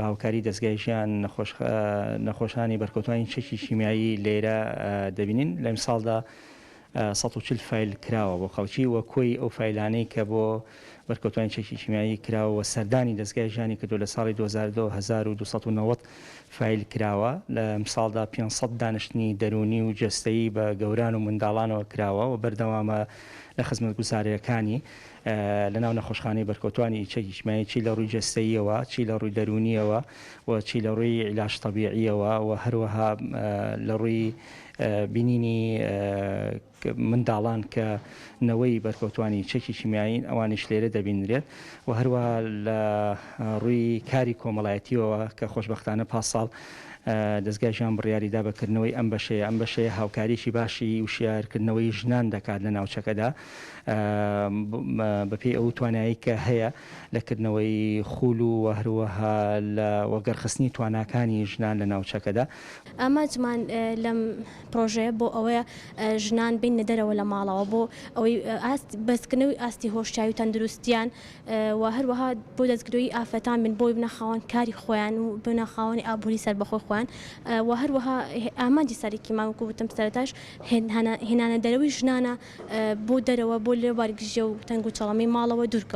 هاوکاری دەزگای ژیان نەخۆشانی بەرکەوتوانی چەکی کیمیایی لێرە دەبینین. لە ئیمساڵدا 140 فایل کراوە بۆ خەڵکی و کۆی ئەو فایلانەی کە بۆ بەرکەوتوانی چەکی کیمیایی کراوە و سەردانی دەزگای ژیانی کردووە لە ساڵی 2002 1290 فایل کراوە. لە ئەمساڵدا 500 دانیشتنی دەروونی و جەستەیی بە گەوران و منداڵانەوە کراوە و بەردەوامە لە خزمەتگوزارییەکانی لەناو نەخۆشخانەی بەرکەوتوانی چەکی کیمیایی چی لە ڕووی جەستەییەوە چی لە ڕووی دەروونییەوە و چی لە ڕووی عیلاج تەبیعییەوە و هەروەها لە ڕووی بینینی منداڵان کە نەوەی بەرکەوتوانی چەکی کیمیایین ئەوانیش لێرە دەبینرێت و هەروەها لە ڕووی کاری کۆمەڵایەتیەوە کە خۆشبەختانە پاساڵ دەزگای ژیان بڕیاری دا بە کردنەوەی ئەم بەشەیە، ئەم بەشەیە هاوکاریی باشی وشیارکردنەوەی ژنان دەکات لە ناوچەکەدا بەپێی ئەو توانایەی کە هەیە لە کردنەوەی خول و هەروەها لە وەگەڕخستنی تواناکانی ژنان لە ناوچەکەدا. ئامانجمان لەم پرۆژەیە بۆ ئەوەیە ژنان بینە دەرەوە لە ماڵەوە بۆ ئەوەی ئاست بەرزکردنەوەی ئاستی هۆشیاری و تەندروستیان و هەروەها بۆ دەستگرۆیی ئافرەتان بن بۆی بنە خاوەن کاری خۆیان و بنە خاوەنی ئابووری سەربەخۆی خۆیان و هەروەها ئامانجی سەرەکیمان وەکو وتم سەرەتاش هێنانە دەرەوەی ژنانە بۆ دەرەوە بۆ لێ بارگژیە و تەنگ و چەڵەمەی ماڵەوە دوورکەون.